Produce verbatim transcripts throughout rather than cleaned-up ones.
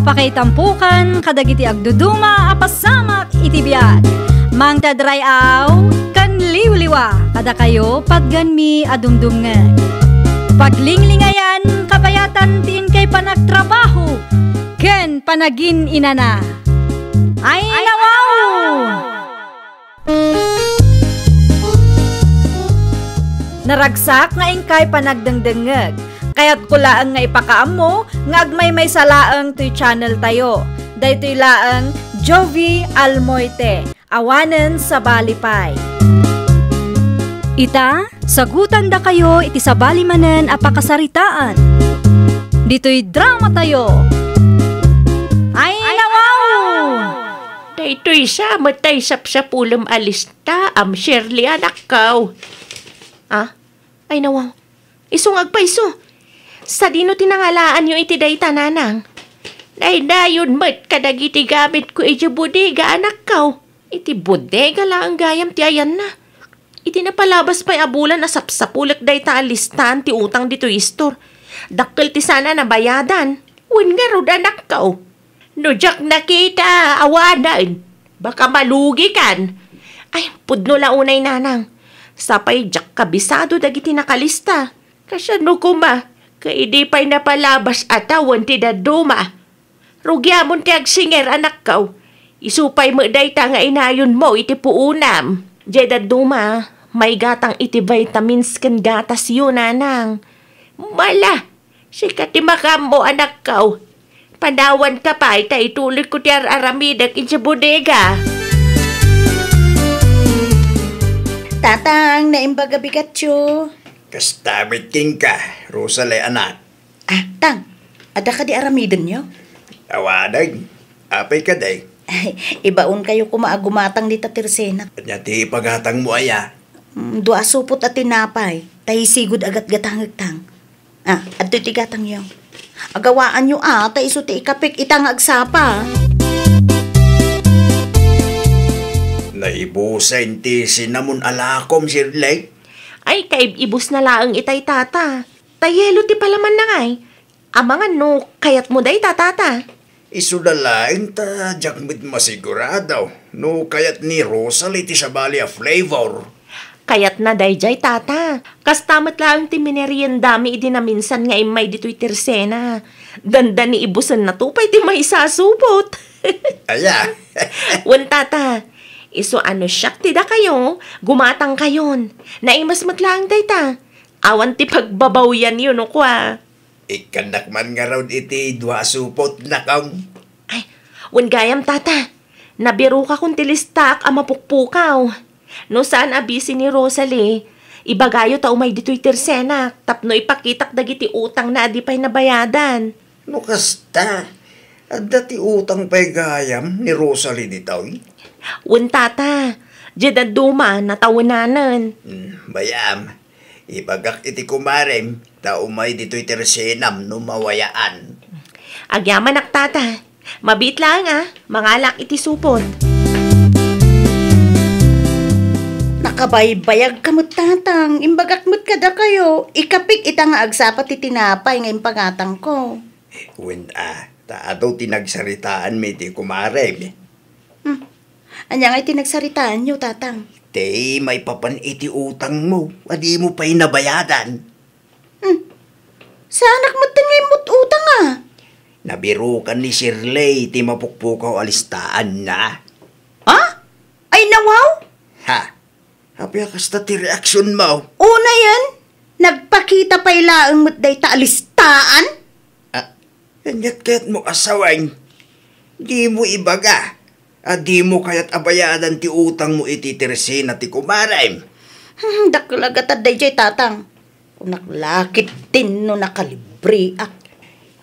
Pakaitampokan kadagiti agduduma a pasamak iti biag. Mangted ray-aw ken liwliwa kadakayo patganmi a dumdumngeg. Paglinglingayan, kabayatan ti inkay panagtrabaho ken panagin-inana. Ay, nawaw! Naragsak nga inkay panagdengdengngeg. Kayatko laeng nga ipakaammo nga agmaymaysa laeng toy channel tayo. Daytoy laeng Jovie Almoite, awanen sabali pay. Ita, sagutandakayo iti sabali manen a pakasaritaan. Ditoy drama tayo. Ay, nawaw! Daytoy sa met tay sapsapulem a lista, am Shirley, anakko. Ah? Ay, nawaw. Isu nga agpayso. Sadino ti nangalaanyo iti dayta, nanang? Daydayon met kadagiti gamitko iti bodega, anakko. Iti bodega laeng gayam ti ayanna. Iti napalabas pay a bulan a sapsapulek dayta a listaan ti utang ditoy istor. Dakkel ti saan a nabayadan. Wen ngarud, anakko. No diak nakita, awanen. Baka malugikan. Ay, pudno la unay, nanang. Sapay diak kabisado dagiti nakalista. Kasano koma, ket idi pay napalabas a tawen ti dadduma? Rugiamon ti agsinger, anakko. Isu pay met dayta nga inayonmo iti puonam. Diay dadduma, maigatang iti vitamins ken gatasyo, nanang. Mala, sika ti makaammo, anakko. Panawanka pay ta itulodko ti ar-aramidek idiay bodega. Tatang, naimbag a bigatyo. Kasta met kenka, Rosalie, anak. Ah, Tang, adda kadi aramidenyo? Awanen. Apay kadi? Ay, ibaonkayo koma a gumatang dita tersenak. Ania ti ipagatangmo aya? Mm, dua a supot a tinapay, tay sigud a gatgatangek, Tang. Ah, adtoy ti gatangyo. Agawaanyo a, ta isu ti ikapik ita nga agsapa. Naibusen ti sinamon a lakom, Shirley. Ay, kaib-ibusna laeng itay, tata. Ta yelo ti palamanna ngay. Amangan no kayatmo dayta, tata. Isuda laeng ta diak met masigurado no kayat ni Rosalie ti sabali a flavor. Kayatna daydiay, tata. Kasta met laeng ti mineriendami idi naminsan nga immay ditoy tersena. Dandani ibusennato pay ti maysa a supot. Aya. Wen, tata, isu a no siak ti dakayo, gumatangkayon. Naimas met laeng dayta. Awan ti pagbabawyanyo no kua. Ikkannak man ngarud iti dua a supot, nakam. Ay, wen gayam, tata. Nabirokakon ti listaak a mapukpukaw. No saan a bisi ni Rosalie, ibagayo ta umay ditoy tersenak tapno ipakitak dagiti utangna a di pay nabayadan. No kasta, adda ti utang pay gayam ni Rosalie ditoy? Wen, tata. Diay dadduma, natawenanen. Hmm, bayam. Ibagak iti kumarem, ta umay ditoy tersenam no mawayaan. Agyamanak, tata. Mabiit laeng a, mangalak iti supot. Nakabaybayagka met, tatang. Imbagak met kadakayo, ikapik ita nga agsapa ti tinapay nga impagatangko. Wen a, ta adu ti nagsaritaanmi iti kumarem. Hmm. Ania ngay ti nagsaritaanyo, tatang? Ti maipapan iti utangmo a dimo pay nabayadan. Hmm. Saanak met ti nga immut utang a? Nabirokan ni Shirley ti mapukpukaw a listaanna. Ha? Ay, nawaw? Ha? Apay a kasta ti reaksionmo? Unayen, nagpakita pay laeng met dayta a listaan? Ah, ket kayatmo a sawen, dimo ibaga a dimo kayat a bayadan ti utangmo iti tersena ti kumarem. Hmm, dakkel a gatad daydiay, tatang. Kunak la ketdin no nakalibreak.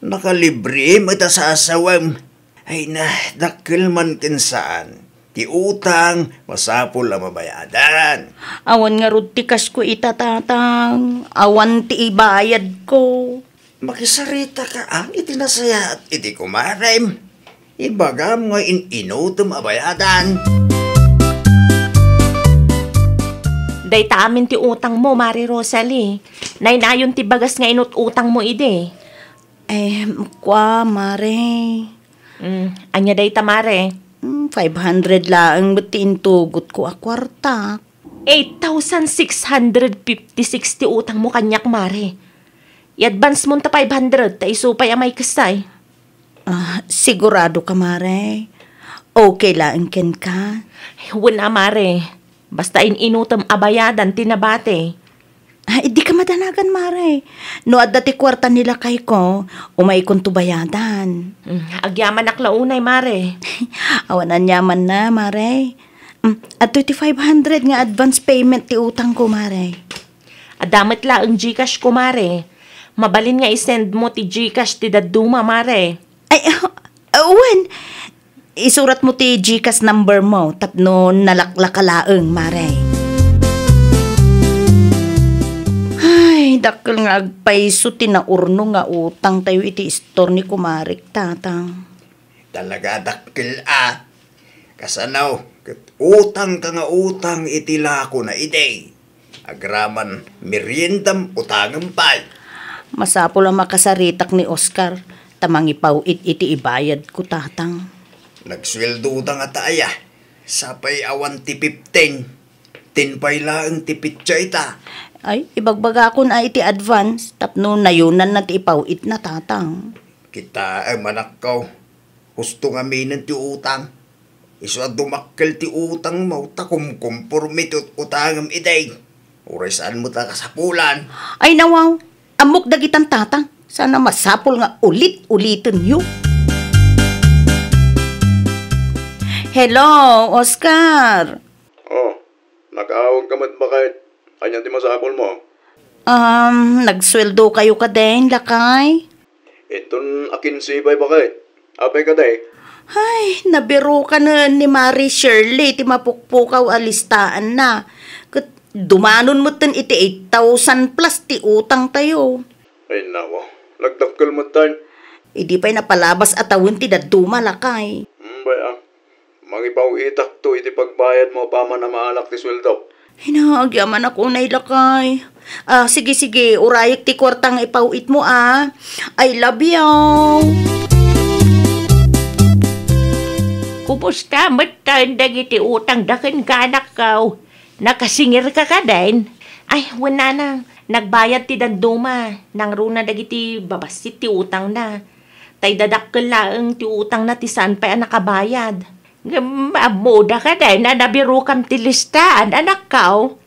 Nakalibre met a sasawem. Ay na, dakkel man ken saan. Ti utang, masapul a mabayadan. Awan ngarud ti kasko ita, tatang. Awan ti ibayadko. Makisaritaka a iti nasayaat iti kumarem. Ibagam nga in-inutem a bayadan. Dayta amin ti utangmo, Mare Rosalie. Naynayon ti bagas nga inut-utangmo idi. Em, kua, Mare. Mm, ania dayta, mare? Mm, five hundred laeng met ti intugotko a kuarta. Eight thousand six hundred fifty-six ti utangmo kaniak, mare. I-advance mon ta five hundred, ta isu pay a maikessay. Ah, sigurado ka, mare? Okay laeng kenka? Ay, wen a, mare. Basta in-inutem a bayadan ti nabati. Ah, idi ka madanagan, mare. No adda ti kuarta ni lakayko, umaykonto bayadan. Mm, agyamanak la unay, mare. Awan aniamanna, mare. Mm, adtoy ti five hundred nga advance payment ti utangko, mare. Adda met laeng GCash ko, mare. Mabalin nga i-send mo ti GCash ti dadduma, mare. Ay, ah, wen. Isurat mo ti GCash number mo tapno nalaklaka laeng, mare. Ay, dakkel nga agpayso ti naurno nga utangtayo iti istor ni kumarek, Tatang. Talaga dakkel a. Kasano, ket utangka nga utang iti lakona idi. Agraman meriendam utangem pay. Masapul a makasaritak ni Oscar ta mangipaw-it iti ibayadko, Tatang. Nagsueldoda ngata aya? Sapay awan ti fifteen. Ten pay laeng ti petsa ita. Ay, ibagbagakon a iti advance tapno nayunanna ti ipaw-itna, Tatang. Kitaem, anakko. Husto ngaminen ti utang. Isu a dumakkel ti utangmo ta kumkomporme ti ut-utangem idi. Uray saan met a kasapulan. Ay, nawaw. Ammok dagitan, Tatang. Sana masapul nga ulit-ulitenyo. Hello, Oscar. Oh, nakaawag ka met, baket? Ania ti masapulmo? Um, nagsueldo kayo kadin, lakay? Inton a kinse pay, baket. Apay kadi? Ay, nabirukanen ni Mari Shirley ti mapukpukaw a listaanna. Ket dumanon metten iti eight thousand plus ti utangtayo. Ay, nawa. Nagdakkel metten. Idi pay napalabas a tawen ti dadduma, lakay. Hmm, bay, ah. Mangipaw-itakto iti pagbayadmo apaman a maalak ti sueldok. Ay, agyamanak unay, lakay. Ah, sige, sige, urayek ti kuarta nga ipaw-itmo, ah. I love you. Kumusta metten dagiti utangda kenka, anakko? Nakasingirka kadin? Ay, wen, nanang, nagbayad ti dadduma. Nangruna dagiti babassit ti utangna. Ta idadakkel laeng ti utangna ti saan pay a nakabayad. Ngem ammoda kadin a nabirokam ti listaan, anakko?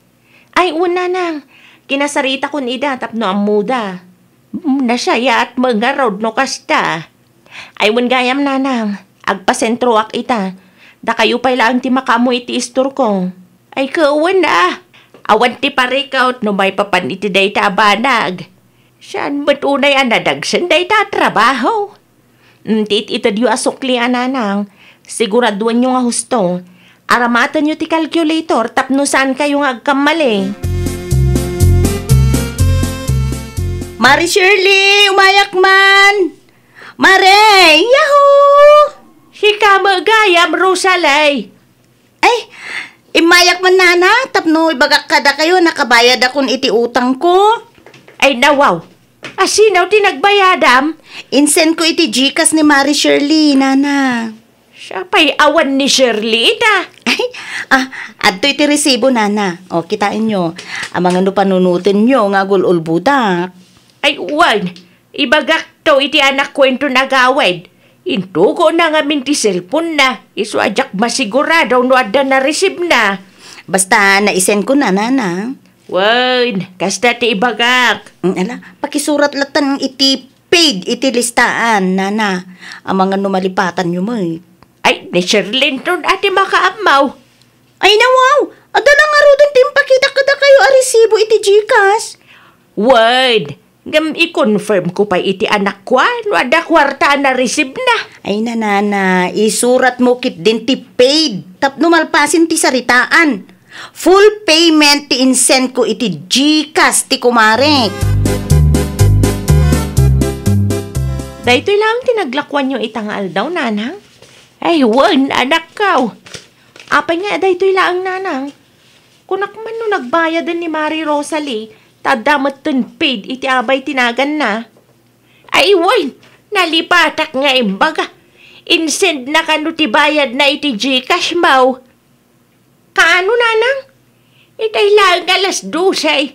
Ay, wen, nanang, kinasaritakon ida tapno ammoda. Mm, nasayaat met ngarud no kasta. Ay, wen gayam, nanang, agpasentroak ita. Dakayo pay laeng ti makaammo iti istorko. Ay, ket wen a. Awan ti parikut no maipapan iti dayta a banag. Saan met unay a nadagsen dayta a trabaho? Mm, ti it-itedyo a sukli a nanang, siguraduenyo nga husto. Aramatenyo ti calculator tapno saankayo nga agkammali. Mari Shirley, umayak man! Mare, yahoo! Sika met gayam, Rosalie. Ay, immayak man, nana, tapno ibagak kadakayo a nakabayadakon iti utangko. Ay, nawaw. Asino ti nagbayadam? Insend ko iti GCash ni Mari Shirley, nana. Siya pay awan ni Shirley ita. Ay, ah, adtoy ti resibo, nana. O, kitaenyo. Amangan no panunotenyo nga agul-ulbodak. Ay, wen. Ibagakto iti anakko inton agawid. Intugona ngamin ti cellphone-na, isu a diak masigurado no adda nareceive-na. Basta naisend ko na, nana. Wen, kasta ti ibagak. Mm, ala, pakisurat latta iti paid iti listaan, nana. Amangan no malipatanyo met. Ay, ni Sherlyn ton a ti makaammo. Ay, nawaw! Adda la ngaruden ti impakita kadakayo a resibo iti GCash. Wen, ngem i-confirm ko pay iti anakko a no adda kuarta a na-receive-na. Ay, nanana, isuratmo ketdin ti paid tapno malpasen ti saritaan. Full payment ti insend ko iti GCash ti kumarek. Daytoy laeng ti naglakuanyo ita nga aldaw, nanang? Ay, wen, anakko. Apay nga daytoy laeng, nanang? Kunak man no nagbayaden ni Mari Rosalie, ta adda metten paid iti abay ti naganna. Ay, wen, nalipatak nga imbaga. Insend na kano ti bayadna iti GCash mo? Kaano, nanang? Itay laeng alas dose.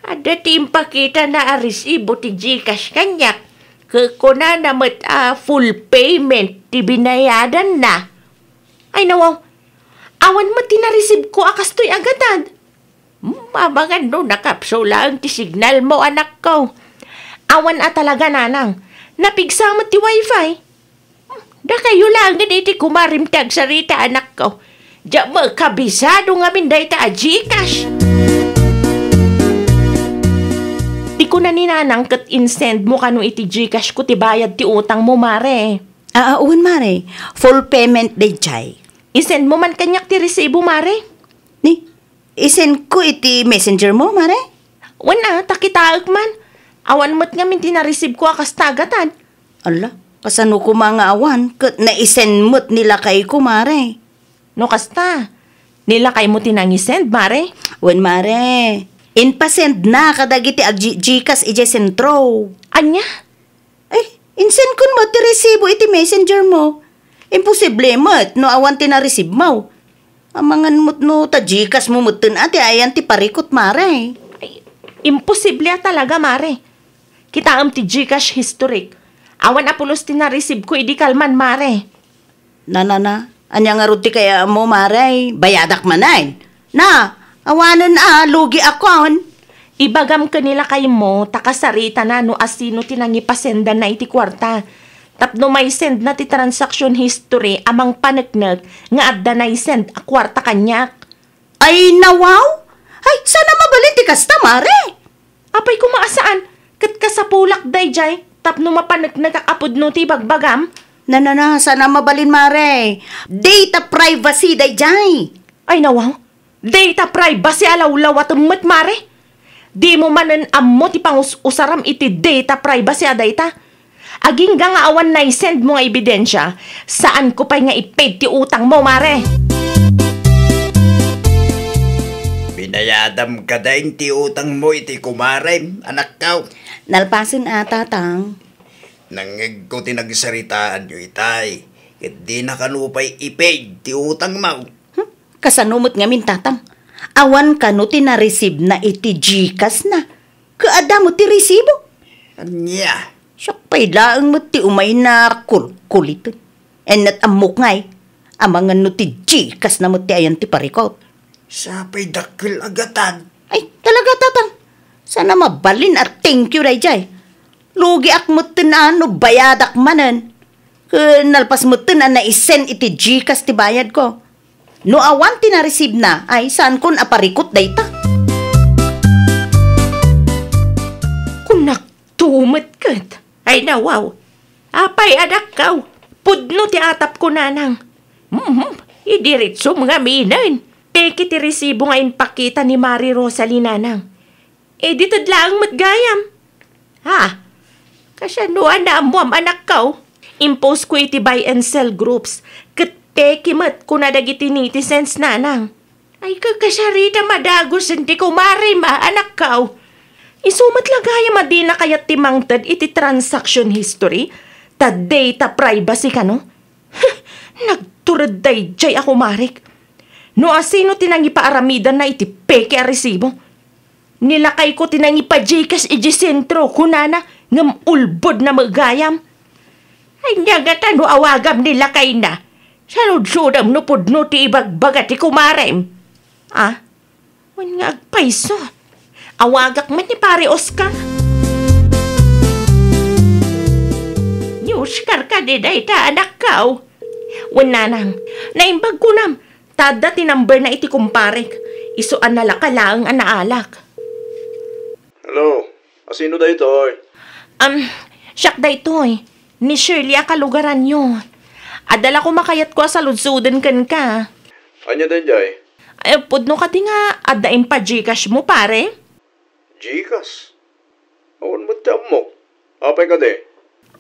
Adda ti impakitana a resibo ti GCash kaniak. Ket kunana met a full payment ti binayadanna. Ay, nawaw. Awan met ti nareceive ko a kastoy a gatad. Hmm, amangan no nakapsulaen ti signal mo, anakko. Awan a talaga, nanang. Napigsa met ti wifi. Hmm, dakayo laengen iti kumarem ti agsarita, anakko. Diak met kabisado ngamin dayta a GCash. Ti kuna ni nanang ket insend mo kano iti GCash ko ti bayad ti utang mo, mare. Ah, ah, wen, mare. Full payment daydiay. Isend mo man kaniak ti resibo, mare. Ni, isend ko iti messenger mo, mare? Wen a, ta kitaek man. Awan met ngamin ti nareceive ko a kasta a gatad. Ala, kasano koma nga awan ket naisend met ni lakay ko, mare? No kasta, ni lakay mo ti nangisend, mare? Wen, mare. Impasend na kadagiti agji-, GCash idiay sentro. Ania? Ay, insend kon met ti resibo iti messenger mo. Imposible met no awan ti nareceive mo. Amangan met no ta GCash mo metten a ti ayan ti parikut, mare. Ay, imposible a talaga, mare. Kitaem ti GCash historic. Awan a pulos ti nareceive ko idi kalman, mare. Na, na, na. Ania ngarud ti kayatmo, mare? Bayadak manen. Na, awanen a, lugiakon. Ibagam ken ni lakaymo ta kasaritana no asino ti nangipasendanna iti kuarta. Tapno maisendna ti transaction history a mangpaneknek nga adda naisend a kuarta kaniak. Ay, nawaw? Ay, saan a mabalin ti kasta, mare? Apay koma a saan? Ket kasapulak daydiay tapno mapaneknekak a pudno ti ibagbagam? Na, na, na, saan a mabalin, mare. Data privacy daydiay. Ay, nawaw. Data privacy a lawlawatem met, mare. Dimo manen ammo ti pangus-usaram iti data privacy a dayta. Agingga nga awan naisend mo nga ebidensia, saanko pay nga i-paid ti utang mo, mare. Binayadam kadi ti utang mo iti kumarem, anakko? Nalpasen a, tatang. Nangngegko ti nagsaritaanyo itay, ket dina kano pay i-paid ti utang mo. Hmm? Kasano met ngamin, tatang? Awan kano ti nareceive na iti GCash na. Ket adda met ti resibo. Ania? Siak pay laeng met ti umayna kulkuliten. Ennet ammok ngay, amangan no ti GCash na met ti ayan ti parikut. Sapay dakkel a gatad. Ay, talaga, tatang. Saan a mabalin a thank you daydiay. Lugiak metten a no bayadak manen. Ket nalpas metten a naisend iti GCash ti bayad ko. No awan ti nareceive na, ay saankon a parikut dayta. Kunak tumet ket. Ay, nawaw. Apay, adakkaw? Pudno ti atapko, nanang. Mhm, idiritsom ngaminen. Peke ti resibo nga impakita ni Mari Rosalie, nanang. Eh, dited laeng met gayam. Ha? Kasano a naammoam, anakko? Impose ko iti buy and sell groups. Ket peke met, kuna dagiti netizens, nanang. Ay, kakasarita madagusen ti kumarem a, anakko. Isu met la gayam a dina kayat ti mangted iti transaction history, ta data privacy kano? Nagtured daydiay a kumarek. No asino ti nangipaaramidanna iti peke a resibo? Ni lakayko ti nangipa-GCash idiay sentro, kunana, ngem ulbodna met gayam. Ania ngata no awagam ni lakayna? Saludsodam no pudno ti ibagbaga ti kumarem. Ah, wen nga agpayso. Awagak met ni Pare Oscar. Ni Oscar kadi dayta, anakko? Wen, nanang, naimbag kunam, ta adda ti number na iti kumparek. Isu a nalaka laeng a naalak. Hello, asino daytoy? Um, siak daytoy. Ni Shirley a kalugaranyo. Adda la koma kayatko a saludsoden kenka. Ania daydiay? Ay, pudno kadi nga adda impa-GCash mo, pare? GCash? Awan met ti ammok. Apay kadi?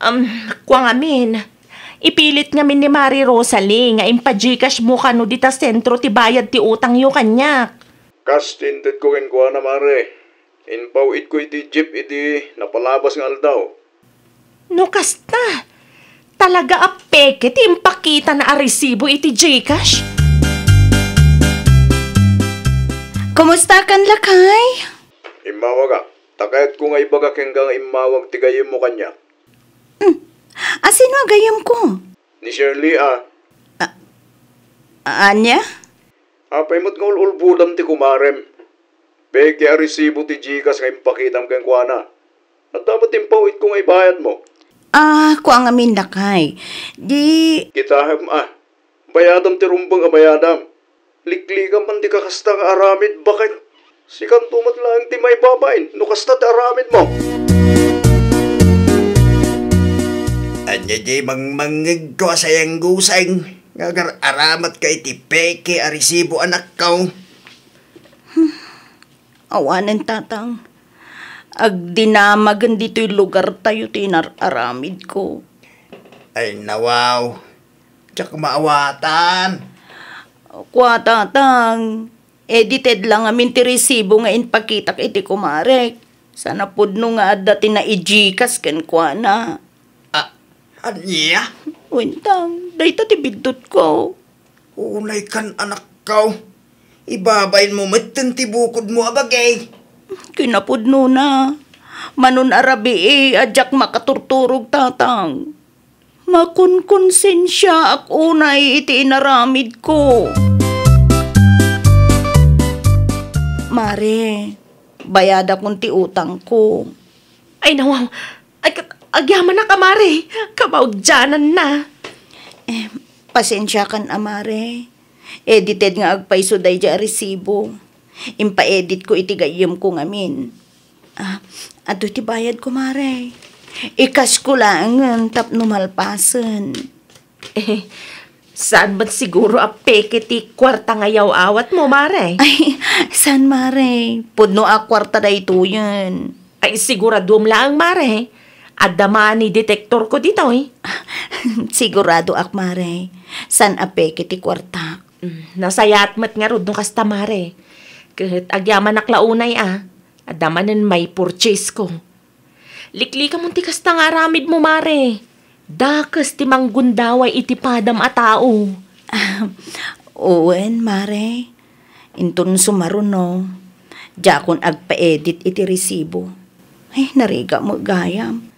Um, kua ngamin. Ipilit ngamin ni Mari Rosalie nga impa-GCash mo kano dita sentro ti bayad ti utangyo kaniak. Kas ti intedko kenkuana, mare. Impaw-itko iti jeep iti napalabas nga aldaw. No kasta, Talaga a peke ti impakitana a resibo iti GCash? Kumustakan, lakay? Immawagak. Ta kayatko nga ibaga kenka nga immawag ti gayyemmo kaniak. Hmm. A, sino a gayyemko? Ni Shirley a. A-, ania? Apay met nga ul-ulbodam ti kumarem? Peke a resibo ti GCash nga impakitam kenkuana. Adda met ti impaw-itko nga ibayadmo. A, kua ngamin, lakay. Di... Kitaem a. Bayadam ti rumbeng a bayadam. Liklikam man ti kakasta nga aramid, baket. Sikanto met laeng ti maibabain no kasta ti aramidmo. Ania diay mangmangngegko a sayangguseng nga agar-aramatka iti peke a resibo, anakko? Awanen, Tatang. Agdinamagen ditoy lugartayo ti inar-aramidko. Ay, nawaw. Diak maawatan. Kua, Tatang. Edited la ngamin ti resibo nga impakitak iti kumarek. Saan a pudno nga adda ti nai-GCash kenkuana. A, ania? Wen, Tang, dayta ti biddutko. Unaykan, anakko. Ibabainmo metten ti bukodmo a bagi. Kinapudnona, manon a rabii a diak makaturturog, Tatang. Makonkonsensiaak unay iti inaramidko. Mare, bayadakon ti utangko. Ay, nawaw. Ay, kat-, agyamanak a, Mare. Kamaudiananna. Eh, pasensiakan a, Mare. Edited nga agpayso daydiay a resibo. Impaeditko iti gayyemko ngamin. A, adtoy ti bayadko, Mare. I-cash ko laengen tapno malpasen. Eh, saan met siguro a peke ti kuarta nga yaw-awatmo, Mare? Ay, saan, Mare? Pudno a kuarta daytoyen. Ay, siguraduem laeng, Mare. Adda money detectorko ditoy. Siguradoak, Mare. Saan a peke ti kuartak. Mm, nasayaat met ngarud no kasta, Mare. Ket agyamanak la unay a, adda manen mai-purchasesko. Liklikamon ti kasta nga aramidmo, Mare. Dakes ti manggundaway iti padam a tao. Wen, Mare. Inton sumaruno, diakon agpaedit iti resibo. Ay, narigat met gayam.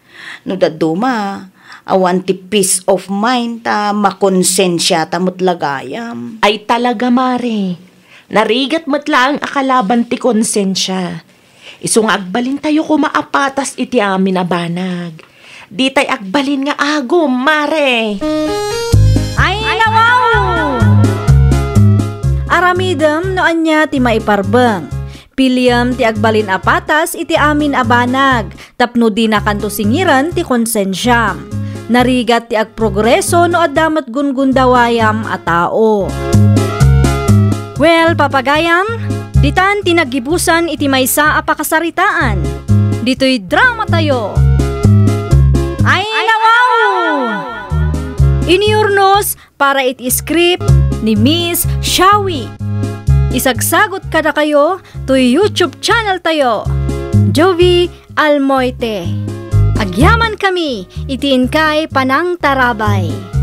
No dadduma, awan ti peace of mind ta makonsensiata met la gayam. Ay, talaga, Mare. Narigat met laeng a kalaban ti konsensia. Isu nga agbalintayo koma a patas iti amin a banag. Ditay agbalin nga agum, Mare. Ay, nawaw! Aramidem no ania ti maiparbeng. Piliem ti agbalin a patas iti amin a banag, tapno dinakanto singiren ti konsensiam. Narigat ti agprogreso no adda met gungundawayam a tao. Well, papagayam, ditan ti naggibusan iti maysa a pakasaritaan. Ditoy dramatayo. Ay, nawaw! Iniurnos para iti script ni Miss Shawi. Isagsagot kadakayo toy YouTube channel tayo, Jovi Almoite. Agyaman kami iti inkay panangtarabay.